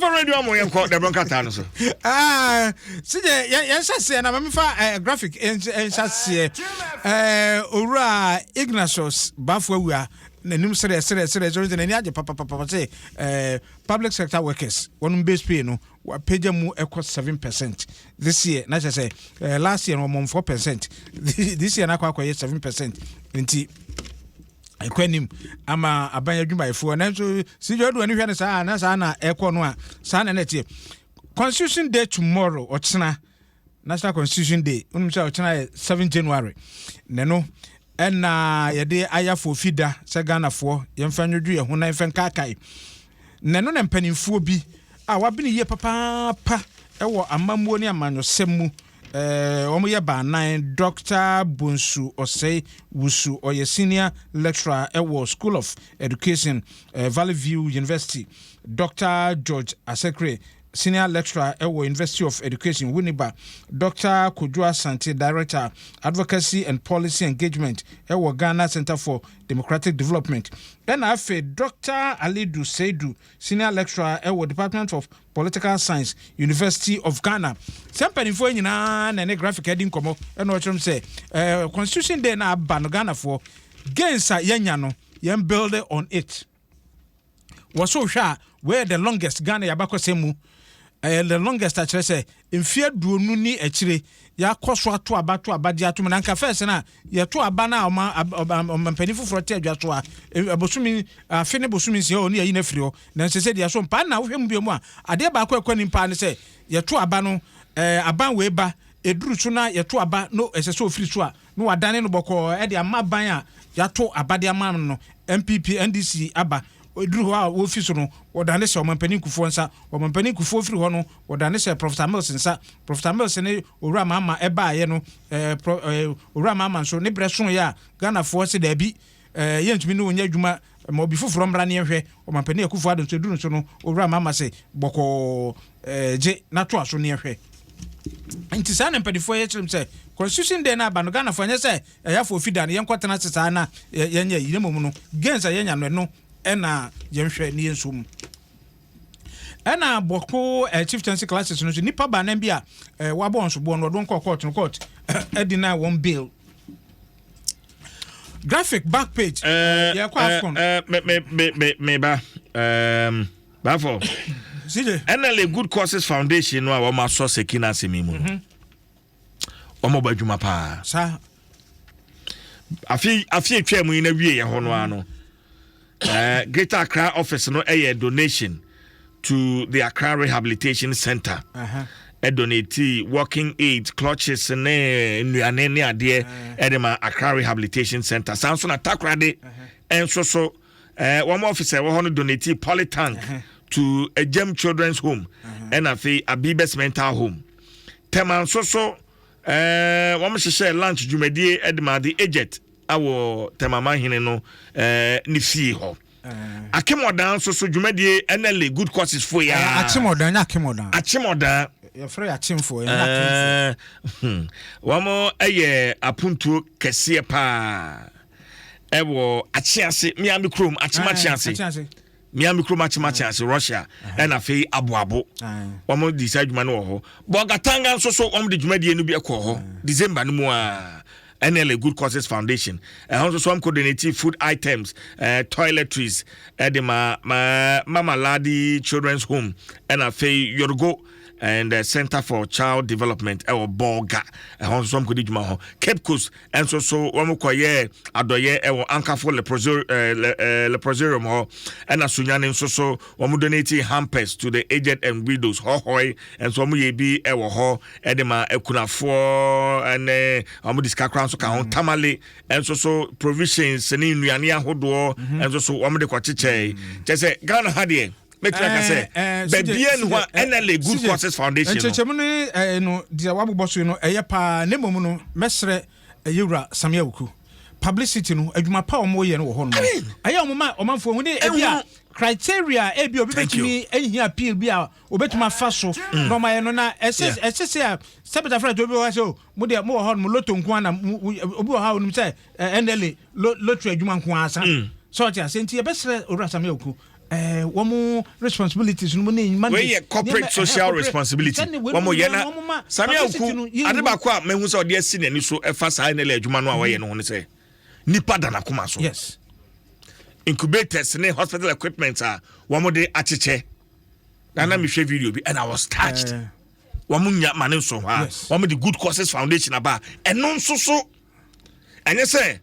Bafo Radio mo yɛnkɔ dɛbrɛ nkrataa no so. Ah, sɛ yɛnhyɛ aseɛ na mamefa graphic nhyɛ aseɛ. Owura Ignatius Bafo Awua n'anim serɛ serɛ serɛ serɛ, n'ani agye papapapa sɛ public sector workers wɔn base pay no wapagya mu ɛkɔ 7% this year, na kyerɛ sɛ last year no wɔn 4%, this year no akɔ akɔyɛ 7%, nti ɛkɔ anim ama aban adwumayɛfoɔ. Nanso sigya ɔdo ani hwɛ no saa na saa na ɛkɔ no a, saa na ɛteɛ. Constitution Day tomorrow, ɔkyena National Constitution Day, wonim sɛ ɔkyena yɛ 7 January, ne no ɛna yɛde ayafo fi da sɛ Ghanafoɔ yɛmfa nwodwo yɛn ho na yɛmfa nkaakae. Na ɛno na mpanimfoɔ bi a wabene yie papaapa ɛwɔ amammuo ne amanyɔsɛm mu, wɔn yɛ baanan: Dr Bonsu Ɔsɛe Wusu, ɔyɛ senior lecturer ɛwɔ School of Education, Valley View University; Dr George Asekre, senior lecturer ɛwɔ University of Education, Winneba; Dr Kojo Asante, director, advocacy and policy engagement ɛwɔ Ghana Center for Democratic Development; ɛna afei Dr Alidu Seidu, senior lecturer ɛwɔ Department of Political Science, University of Ghana. Sɛ mpanimfoɔ nyinaa na ne Graphic adi nkɔmmɔ, ɛna ɔkyerɛm sɛ Constitution Day na aba no, Ghanafoɔ, gains a yɛnya no, yɛn build on it. Wɔ so hwɛ a, wɔyɛ the longest Ghana yɛabakɔsɛm mu, ɛyɛ the longest, akyerɛ sɛ mfeɛ 20 ni akyire yɛakɔ so ato aba, to aba de ato mu. Na nka first no a yɛto aba no a, ɔma ɔmampanin foforɔ te adwa so a, bosome afe ne bosome 6 ɔ ne yɛyi no afiri hɔ. Na nsɛ sɛ deɛ so mpaa na wohwɛ mu bio mu a, adeɛ baako a ɛkɔ anim paa ne sɛ yɛto aba no, aban wei ba ɛduru so na yɛto aba no, ɛsɛ sɛ ofiri so a, na wadane no bɔkɔɔ ɛde ama ban a yɛato aba de ama no. NPP, NDC aba duru hɔ a, wɔfi so no, wɔdane hyɛ ɔmampanin Kufuɔ nsa. Ɔmampanin Kufuɔ firi hɔ no, wɔdane hyɛ Professor Mills nsa. Professor Mills ne Owura Mahama ɛbaayɛ no, ɛɛ pro ɛɛ Owura Mahama nso ne brɛ soeɛ a, Ghanafoɔ sɛ daabi, yɛntumi ne wɔnyɛ adwuma, ma obi foforɔ mmra ne yɛhwɛ. Ɔmampanin Akufo Addo nso duru nso no, Owura Mahama sɛ bɔkɔɔ, gye n'ato aso ne yɛhwɛ. Nti saa na mpanimfoɔ yɛ kyerɛ m sɛ Constitution Day no aba no, Ghanafoɔ, nyɛ sɛ ɛyɛafo ofi da no yɛnkɔtena ase saa na yɛnyɛ yi, ne mmom no, gains a yɛnya no, ɛno ɛna yɛnhwɛ ne yɛnso mu. Ɛna Bawku chieftaincy clashes no nso, nipa baanan bi a wabɔ wɔn soboɔ no, wɔde wɔn kɔɔ court no, court ɛdi na wɔn bail. Graphic, back page, yɛkɔ AFCON. Me me me me me ba Bafo. CJ. NLA Good Causes Foundation no a wɔn asɔ Seki n'asɛm yi mu no, wɔn bɔ adwuma paa. Saa. Afi etwa mu yi na wie yɛ hɔ no ano, Greater Accra office no ɛyɛ donation to the Accra Rehabilitation Center, ɛdonate walking aids, crutches ne nnuane ne adeɛ ɛde ma Accra Rehabilitation Center. Saa nso na Takoradi ɛnso so, wɔn office a ɛwɔ hɔ no donate polytank to Ejam Children's Home ɛna afei Abibes Mental Home. Tema nso so, wɔn hyehyɛ lunch dwumadie ɛde ma the aged awɔ Temaman no ne fie hɔ. Akemɔdan nso so dwumadie, NLA Good Causes fo ya. Akyemɔdan, nyɛ Akemɔdan. Akyemɔdan. Yɛfrɛ yɛ akyemfoɔ, ɛnyɛ akyemfoɔ. Wɔn yɛ apuntuo kɛseɛ paa ɛwɔ Akyease, Miami kurom, Akyem Akyease. Akyease. Miami kurom, Akyem Akyease, Russia, ɛna afei Aboabo, wɔn di saa adwuma no wɔ hɔ. Bɔgatanga nso so, wɔn de dwumadie no bi kɔ hɔ December no mu a, NLA Good Causes Foundation ɛhɔ nso so, wɔn kɔ donate food items, toiletries ɛde ma Mama Ladi Children's Home ɛna afei Yorgo and Center for Child Development ɛwɔ Bɔɔga. Ɛhɔ nso so wɔn kɔ di dwuma hɔ. Cape Coast ɛnso so, wɔn kɔyɛ adɔyɛ ɛwɔ Ankafo leprosarium hɔ. Ɛna Sunyane nso so, wɔn donate hampers to the aged and widows. Hɔhɔi nso, wɔn yɛ bi ɛwɔ hɔ ɛde ma akunafoɔ, ɛne wɔn de sika koraa nso ka ho. Tamale nso so, provisions ne nnuane ahodoɔ nso so wɔn de kɔkyekyɛ. Kyɛ sɛ Ghana ha deɛ, mɛtumi aka sɛ baabi ni hɔ a NLA Good Causes Foundation no. Nkyɛnkyɛnmu ne no deɛ wabobɔ so yi no, ɛyɛ paa. Ne mmom no, mɛsrɛ ɛyɛwura Samia Wuku, publicity no, adwuma pa a wɔn yɛ no wɔ hɔ no, ɛyɛ wɔn ma ɔmanfoɔ ho ne ebi a criteria ebi obi bɛtumi ehia appeal bi a obɛtumi afa so na ɔmo ayɛ no. Na ɛsɛ sɛ a sɛbɛta fɛrɛ obi wɔ hɔ sɛ o mo deɛ mo wɔ hɔ no, mo lotto nko ara, na mo obi wɔ hɔ a onim sɛ NLA lottery adwuma nko ara sa sɛ ɔte ase. Nti yɛbɛsrɛ Owura Samia Wuku. Wɔn responsibilities no mu ne mandate. Wei yɛ corporate social responsibility wɔn yɛ. Na Sammi Awuku, ade baako a mehu sɛ ɔde asi n'ani so ɛfa saa NLA adwuma no a wɔyɛ no ho ne sɛ nipa da n'akoma so. Incubators ne hospital equipment a wɔn de akyekyɛ na mehwɛ video bi and I was touched. Wɔn nya ma ne nso hɔ a wɔn de Good Causes Foundation aba, ɛno nso so ɛnyɛ sɛ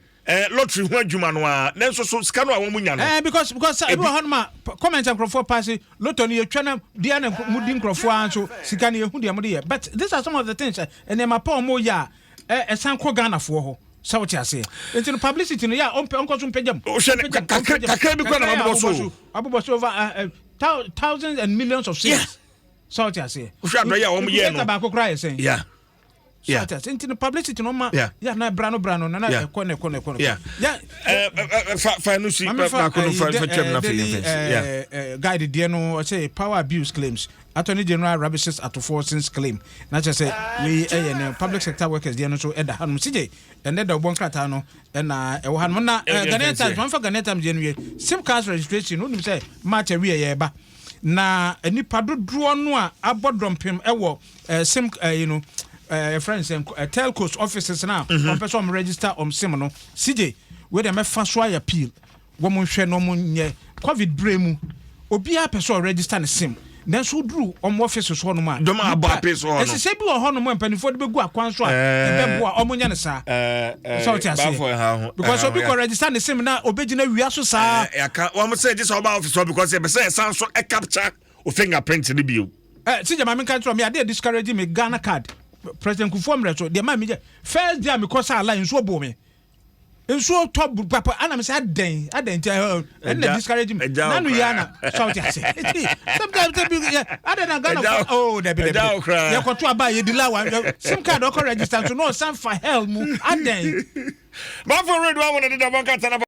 lottery ho adwuma no a, ne nso so sika no a wɔn nya no. Because ebi wɔ hɔnom a comment nkurɔfoɔ paase lotto no yɛtwa na deɛ na mu di nkurɔfoɔ a nso sika no yɛhu deɛ mo de yɛ, but these are some of the things nneɛma pa wɔn yɛ a ɛsan kɔ Ghanafoɔ hɔ sɛ wote aseɛ. Nti no publicity no yɛ a ɔnkɔ so mpagya mu. Wohwɛ ne kakra bi kora na mabobɔ so. Abobɔ so over thousands and millions of cedis sɛ wote aseɛ. Wohwɛ adɔyɛ a wɔn yɛ no. Baako koraa yɛ sɛn? So ate ase, nti no publicity no ma yɛ na bra no bra no na ɛkɔ na ɛkɔ na ɛkɔ na yeah fa no si baako no fa twɛm na afei yɛn fɛn. Guide deɛ no, ɔsɛ power abuse claims, Attorney General rubbishes Ato Forson's claim. Na kyerɛ sɛ wei ɛyɛ ne public sector workers deɛ no nso ɛda hanom. Sigye ɛnɛ da ɔbɔ nkrataa no ɛna ɛwɔ hanom na Ghanaian Times, wɔmfa Ghanaian Times deɛ no wie. SIM cards registration no, wonim sɛ March awie yɛreba na nipa dodoɔ no a abɔ dɔmpem ɛwɔ SIM yɛfrɛ no sɛ telcos offices na wɔmpɛ sɛ ɔmo register ɔm SIM no. Sigye wei deɛ mɛfa so ayɛ appeal, wɔn nhwɛ na wɔn nyɛ. COVID bere mu, obiara pɛ sɛ ɔregister ne SIM, nanso woduru ɔmo office so hɔnom a Dɔm a abɔ ape so hɔ no. Ɛsesɛ bi wɔ hɔnom a mpanimfoɔ de bɛgu akwan so a ɛbɛboa ɔmo nyɛ ne saa sɛ wote aseɛ, because obi kɔ register ne SIM na obɛgyina wia so saa. Yɛka wɔn sɛ gye sɛ ɔba office hɔ because yɛpɛ sɛ yɛsan so capture o fingerprint no bio. Sɛ gyama menka nkyerɛ me adeɛ discourage me, Ghana Card, President Kufuor mmerɛ so deɛ ma megye first day a mekɔ saa line, nsuo boo me, nsuo tɔ papa ana me sɛ adɛn adɛn, nti ɛnna discourage me nanu yɛ ana sɛ wote ase. Sometimes sɛ bi yɛ adɛn na Ghana fo, oh, dabi dabi, yɛkɔto aba a yɛdi la wa SIM card ɔkɔ register nso na ɔsan fa hell mu adɛn. Bafo radio awon de da bɔnka tana.